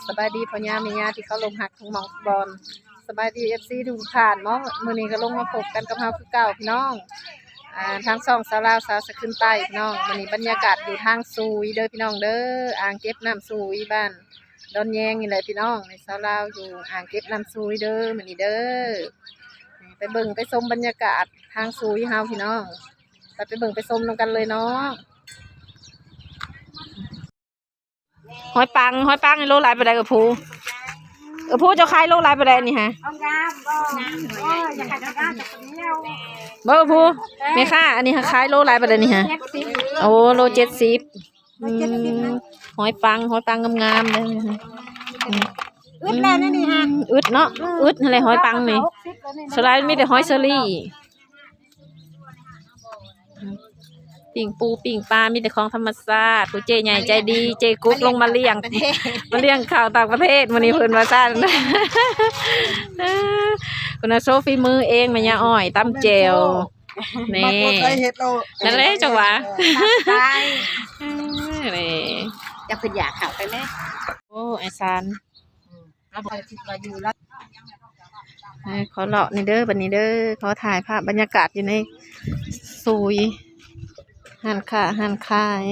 ສະບາຍດີພໍ່ຍ່າແມ່ຍ່າທີ່ເຄົາລົບຮັກທຸກໝ່ອງທຸກບ່ອນ. ສະບາຍດີ ເອັຟຊີ ທຸກທ່ານເນາະ, ມື້ນີ້ກໍລົງມາພົບກັນກັບເຮົາຄືເກົ່າພີ່ນ້ອງ. ອ່າ ທາງຊ່ອງສາວລາວສາວສະຂຶ້ນໃຕ້ພີ່ນ້ອງ. ມື້ນີ້ບັນຍາກາດຢູ່ທາງຊຸຍເດີພີ່ນ້ອງເດີ, ອ່າງເກັບນ້ຳຊຸຍ ບ້ານດອນແຍງນີ້ແຫຼະພີ່ນ້ອງ. ນີ້ສາວລາວຢູ່ອ່າງເກັບນ້ຳຊຸຍເດີ ມື້ນີ້ເດີ. ໄປເບິ່ງໄປຊົມບັນຍາກາດທາງຊຸຍເຮົາພີ່ນ້ອງ. ໄປ ໄປເບິ່ງໄປຊົມນຳກັນເລີຍເນາະ. ຫອຍປັງ ຫອຍປັງນີ້ໂລຫຼາຍປານໃດເອີຍພູ? ເອີຍພູ ເຈົ້າຂາຍໂລຫຼາຍປານໃດນີ້ຫະ? ເອົາງາມບໍ່? ໂອ້ຍ ຢາກຂາຍງາມແຕ່ຄົນດຽວ. ບໍ່ເອີຍພູ ແມ່ຄ້າ ອັນນີ້ຫາຂາຍໂລຫຼາຍປານໃດນີ້ຫະ? ເຈັດສິບ. ໂອ້ ໂລເຈັດສິບ. ອືມ ເຈັດສິບນະ. ຫອຍປັງ ຫອຍປັງງາມໆເດີ. ອືມ ອຶດແລ້ວນີ້ຫະ. ອືມ ອຶດເນາະ. ອືມ ອຶດຫັ້ນແຫຼະ ຫອຍປັງນີ້. ຫົກສິບແລ້ວນີ້ນະ. ສ່ວນຫຼາຍມີແຕ່ຫອຍເຊີຣີ. ປີ້ງປູປີ້ງປາ ມີແຕ່ຂອງທຳມະຊາດ. ຜູ້ເຈ້ໃຫຍ່ໃຈດີ ເຈ້ກຸກລົງມາລ້ຽງ ມາລ້ຽງເຂົ້າຕ່າງປະເທດມື້ນີ້ເພິ່ນວ່າຊັ້ນ. ເອີ ຄຸນນະ ໂຊຝີມືເອງ ແມ່ຍ່າອ້ອຍຕຳແຈ່ວ. ແມ່ນ ແມ່ນແຫຼະ ຈັງຫວະ. ເອີ ນີ້ ຈັກເພິ່ນຢາກເຂົ້າໄປແມ້. ໂອ້ ອ້າຍຊານ. ເອີ ຂໍເລາະນີ້ເດີ ບັດນີ້ເດີ ຂໍຖ່າຍພາບບັນຍາກາດຢູ່ໃນສູຍ ຮ້ານຄ້າຮ້ານຂາຍ.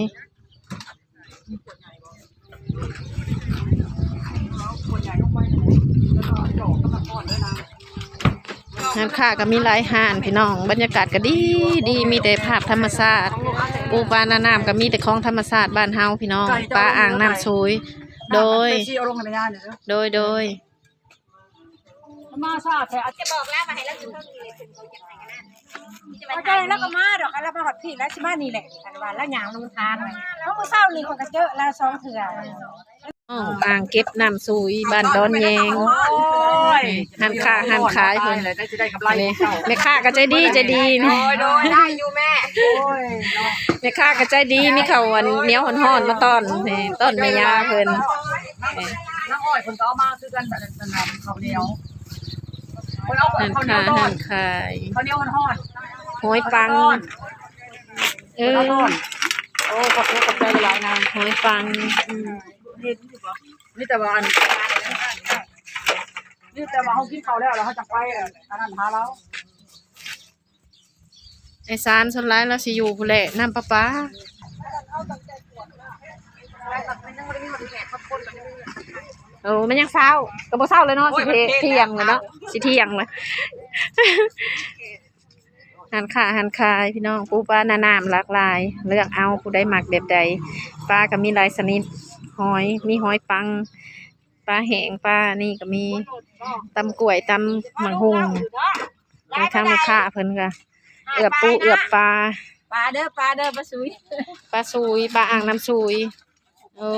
ຮ້ານຄ້າກໍມີຫຼາຍຮ້ານພີ່ນ້ອງ, ບັນຍາກາດກໍດີ ດີ ມີແຕ່ພາບທຳມະຊາດ ປູປາໜ້ານ້ຳ ກໍມີແຕ່ຂອງທຳມະຊາດບ້ານເຮົາພີ່ນ້ອງ ປາອ່າງນ້ຳສູຍ. ໂດຍ ໂດຍ ໂດຍ. ມາຊາແທ້ ຈະບອກລາວວ່າໃຫ້ລາວຢູ່ເທິງນີ້ແຫຼະ ເພິ່ນບໍ່ຢາກໃຫ້ອັນນັ້ນ ລາວກໍມາດອກ ລາວມາຮອດພີ້ ລາວຊິມານີ້ແຫຼະ ອັນວ່າລາວຍ່າງລົງທາງ. ເມື່ອເຊົ້ານີ້ຂ້ອຍກໍເຈີລາວສອງເທື່ອ. ອ້າວ ອ່າງເກັບນ້ຳສູຍ ບ້ານດອນແຍງ. ໂອ້ຍ ຮ້ານຄ້າຮ້ານຂາຍເພິ່ນ ແມ່ຄ້າກໍໃຈດີ ໃຈດີ. ໂດຍ ໂດຍ ໄດ້ຢູ່ແມ່. ໂອ້ຍ ແມ່ຄ້າກໍໃຈດີ ມີເຂົ້າອັນໜຽວຮ້ອນໆມາຕ້ອນ ຕ້ອນແມ່ຍ່າເພິ່ນ. ນາງອ້ອຍເພິ່ນກໍເອົາມາຄືກັນ ເຂົ້າໜຽວ. ຮ້ານຄ້າຮ້ານຂາຍ ເຂົ້າໜຽວຮ້ອນໆ ຫອຍປັງ. ເອີ ໂອ້ ຂອບໃຈ ຂອບໃຈຫຼາຍໆນາງ. ຫອຍປັງ ອືມ ມີແຕ່ວ່າອັນ ມີແຕ່ວ່າເຮົາກິນເຂົ້າແລ້ວ ແລ້ວເຮົາຈະໄປອັນນັ້ນຫາລາວ. ໄອ້ຊານສ່ວນຫຼາຍລາວຊິຢູ່ພຸ້ນແຫຼະ ນ້ຳປະປາ. ໂອ້ ມັນຍັງເຊົ້າ ກໍບໍ່ເຊົ້າເລີຍເນາະ. ໂອ້ຍ ຊິທ່ຽງແລ້ວເນາະ ຊິທ່ຽງແລ້ວ. ຮ້ານຄ້າຮ້ານຂາຍພີ່ນ້ອງ ປູປາໜ້ານ້ຳຫຼາກຫຼາຍ ເລືອກເອົາຜູ້ໃດມັກແບບໃດ. ປາກໍມີຫຼາຍຊະນິດ ຫອຍ ມີຫອຍປັງ ປາແຫ້ງ ປານີ້ກໍມີ ຕຳກ້ວຍ ຕຳໝາກຫຸ່ງ. ທາງລູກຄ້າເພິ່ນກໍເອືອບປູເອືອບປາ. ປາເດີ ປາເດີ ປາສູຍ ປາສູຍ ປາອ່າງນ້ຳສູຍ. ເອີ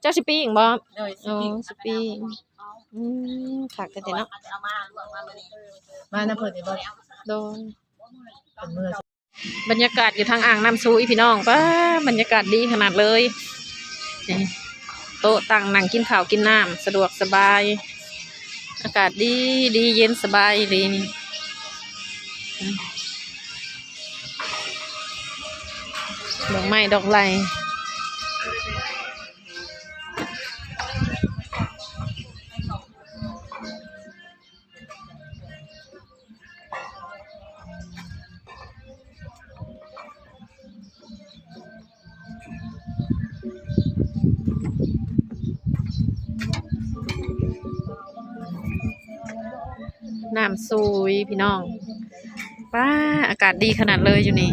ເຈົ້າຊິປີ້ງບໍ່? ໂດຍ ໂອ້ ຊິປີ້ງ ຊິປີ້ງ. ອືມ ຄັກແທ້ເນາະ. ມານຳເພິ່ນນີ້ບໍ່? ໂດຍ. ບັນຍາກາດຢູ່ທາງອ່າງນ້ຳຊູອີ່ພີ່ນ້ອງ ປ້າ ບັນຍາກາດດີຂະໜາດເລີຍ. ນີ້ ໂຕະຕັ້ງນັ່ງກິນເຂົ້າກິນນ້ຳ ສະດວກສະບາຍ ອາກາດດີ ດີເຢັນສະບາຍອີ່ຫຼີນີ້. ດອກໄມ້ດອກໄຫຼ. ນ້ຳຊູອີ່ພີ່ນ້ອງ. ປ້າ ອາກາດດີຂະໜາດເລີຍຢູ່ນີ້.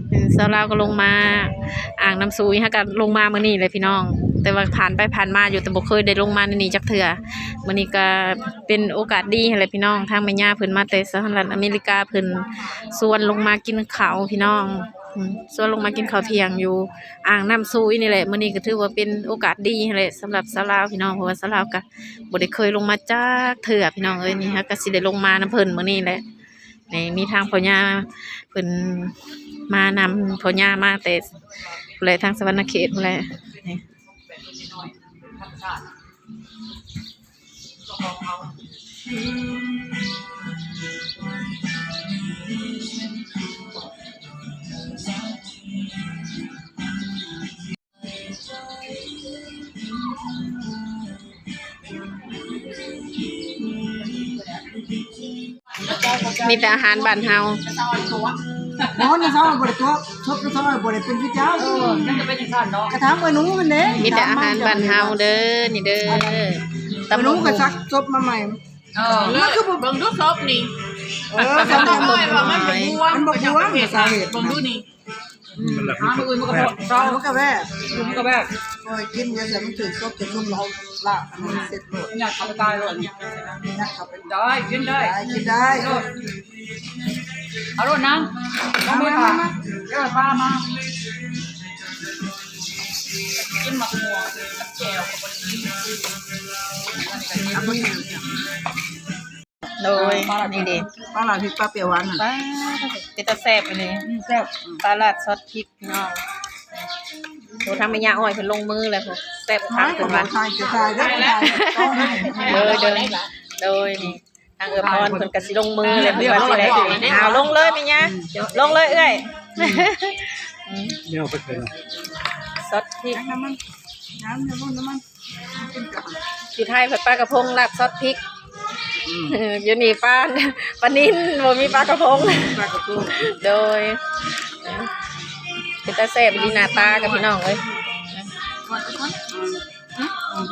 ເອີ ຊາວລາວກໍລົງມາອ່າງນ້ຳຊູອີ່ ຫາກະລົງມາມື້ນີ້ແຫຼະພີ່ນ້ອງ ແຕ່ວ່າຜ່ານໄປຜ່ານມາຢູ່ ແຕ່ບໍ່ເຄີຍໄດ້ລົງມາໃນນີ້ຈັກເທື່ອ. ມື້ນີ້ກະເປັນໂອກາດດີຫັ້ນແຫຼະພີ່ນ້ອງ ທາງແມ່ຍ່າເພິ່ນມາແຕ່ສະຫະລັດອາເມລິກາ ເພິ່ນຊວນລົງມາກິນເຂົ້າພີ່ນ້ອງ ອືມ ຊວນລົງມາກິນເຂົ້າທ່ຽງຢູ່ອ່າງນ້ຳຊູອີ່ນີ້ແຫຼະ. ມື້ນີ້ກະຖືວ່າເປັນໂອກາດດີຫັ້ນແຫຼະ ສຳລັບຊາວລາວພີ່ນ້ອງ ເພາະວ່າຊາວລາວກະ ບໍ່ໄດ້ເຄີຍລົງມາຈັກເທື່ອພີ່ນ້ອງເອີຍ. ນີ້ເຮົາກໍຊິໄດ້ລົງມານຳເພິ່ນມື້ນີ້ແຫຼະ. ນີ້ມີທາງພໍ່ຍ່າເພິ່ນມານຳ ພໍ່ຍ່າມາແຕ່ພຸ້ນແຫຼະ ທາງສະຫວັນນະເຂດພຸ້ນແຫຼະ. ນີ້ ມີແຕ່ອາຫານບ້ານເຮົາ. ບໍ່ ນາຊາວບໍ່ໄດ້ຕົວະ ສົບນາຊາວບໍ່ໄດ້ເປັນຄືເຈົ້າ. ເອີ ມັນຈະເປັນຈັ່ງຊັ້ນເນາະ. ກະຖາມເອີໜູຫັ້ນເດ້. ມີແຕ່ອາຫານບ້ານເຮົາເດີ ນີ້ເດີ. ຕຳບັກຫຸ່ງ ເອີໜູກະຊັກສົບມາໃໝ່. ເອີ ມັນຄືບໍ່ ເບິ່ງດູສົບນີ້. ເອີ ສຳຄັນບໍ່ ມັນບໍ່ບວມ ມັນບໍ່ບວມ ສາເຫດ ເບິ່ງດູນີ້. ອືມ ມື້ອື່ນມັນກະເຊົາ ມັນກະແວບ ມັນກະແວບ. ໂອ້ຍ ກິນຢ່າໃສ່ມັນຖືກສົບ ຖືກຊຸມລາວລາກ ອັນນັ້ນເສັດໂລດ. ຍັດເຂົ້າໄປຕາຍໂລດນີ້. ຍັດເຂົ້າໄປ ໄດ້ ກິນໄດ້ ໄດ້ ກິນໄດ້. ເອົາໂລດນາງ ເອົາ ເອົາ ເອົາ ເອົາ ເອົາ ເອົາ ເອົາ ເອົາ ເອົາ ເອົາ ເອົາ ເອົາ ກິນໝາກມ່ວງກັບແຈ່ວກັບບໍ່ດີ. ໂດຍ ອ່າ ນີ້ເດ້ ປາຫຼາດ ພລິກປາປ່ຽວຫວານນັ້ນ. ປາ ເປັນຕາແຊບອີ່ຫຼີ. ອືມ ແຊບ. ປາຫຼາດຊອດພລິກພີ່ນ້ອງ. ໂອ້ ທາງແມ່ຍ່າອ້ອຍເພິ່ນລົງມືແລ້ວ ແຊບຄັກເພິ່ນວ່າ. ໂດຍ ໂດຍ ໂດຍ ນີ້ ທາງເອື້ອຍພອນເພິ່ນກະຊິລົງມືແລ້ວ ເພິ່ນວ່າຊິໄດ້. ເອົາ ລົງເລີຍແມ່ຍ່າ ລົງເລີຍເອື້ອຍ. ອືມ ແນວໄປເຖິງ ຊອດພລິກ ນ້ຳມັນ ນ້ຳ ນ້ຳມັນ ນ້ຳມັນ. ຢູ່ໄທເພິ່ນປາກະພົງລາດຊອດພລິກ. ອືມ ຢູ່ນີ້ປາ ປານິນ ບໍ່ມີປາກະພົງ ປາກະພົງ. ໂດຍ ເປັນຕາແຊບອີ່ຫຼີ ໜ້າຕາກັບພີ່ນ້ອງເອີຍ. ອືມ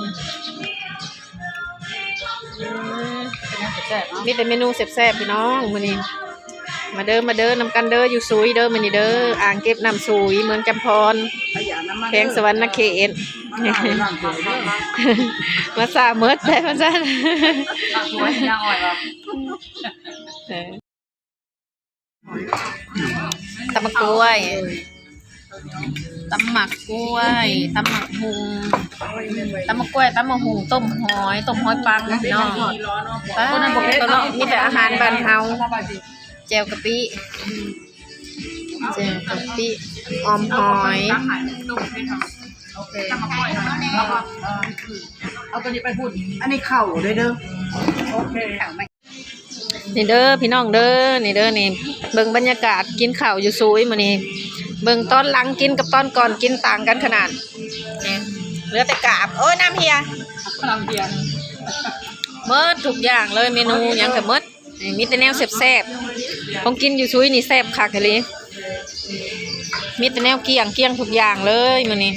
ມີແຕ່ເມນູແຊບໆ ພີ່ນ້ອງມື້ນີ້. ມາເດີ ມາເດີ ນຳກັນເດີ ຢູ່ສຸຍເດີ ມື້ນີ້ເດີ ອ່າງເກັບນ້ຳສຸຍ ເມືອງຈຳພອນ ແຂວງສະຫວັນນະເຂດ. ມາສາເໝິດແທ້ວ່າຊັ້ນ. ເອີ ຕຳໝາກກ້ວຍ ຕຳໝາກກ້ວຍ ຕຳໝາກຫຸ່ງ ຕຳໝາກກ້ວຍ ຕຳໝາກຫຸ່ງ ຕົ້ມຫອຍ ຕົ້ມຫອຍປັງພີ່ນ້ອງ. ປາ ມີແຕ່ອາຫານບ້ານເຮົາ. ແຈ່ວກະປິ ແຈ່ວກະປິ ອ່ອມຫອຍ. ໂອເຄ ເອົາໂຕນີ້ໄປພຸ້ນ ອັນນີ້ເຂົ້າເດີ. ໂອເຄ ນີ້ເດີພີ່ນ້ອງເດີ ນີ້ເດີ ນີ້ ເບິ່ງບັນຍາກາດກິນເຂົ້າຢູ່ສຸຍມື້ນີ້. ເບິ່ງຕອນຫຼັງກິນກັບຕອນກ່ອນກິນຕ່າງກັນຂະໜາດ. ນີ້ ເຫຼືອແຕ່ກາບ ໂອ້ຍ ນ້ຳເຫ່ຍ ນ້ຳເຫ່ຍ. ເໝິດທຸກຢ່າງເລີຍ ເມນູຫຍັງກະເໝິດ. ນີ້ມີແຕ່ແນວແຊບໆ ຂອງກິນຢູ່ສຸຍນີ້ແຊບຄັກອີ່ຫຼີ. ມີແຕ່ແນວກ້ຽງ ກ້ຽງທຸກຢ່າງເລີຍມື້ນີ້.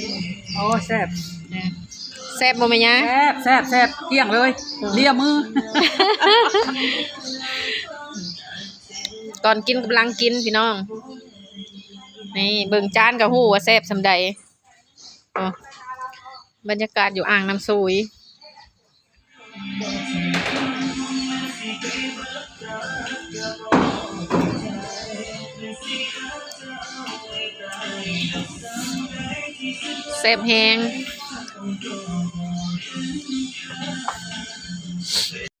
ໂອ້ ແຊບ ແຊບບໍ່ແມ່ຍ່າ? ແຊບ ແຊບ ແຊບ ກ້ຽງເລີຍ ອືມ ເລຍມື. ຕອນກິນກັບຫຼັງກິນພີ່ນ້ອງ. ນີ້ເບິ່ງຈານກະຮູ້ວ່າແຊບສ່ຳໃດ. ໂອ້ ບັນຍາກາດຢູ່ອ່າງນ້ຳສຸຍ. ແຊບແຮງ.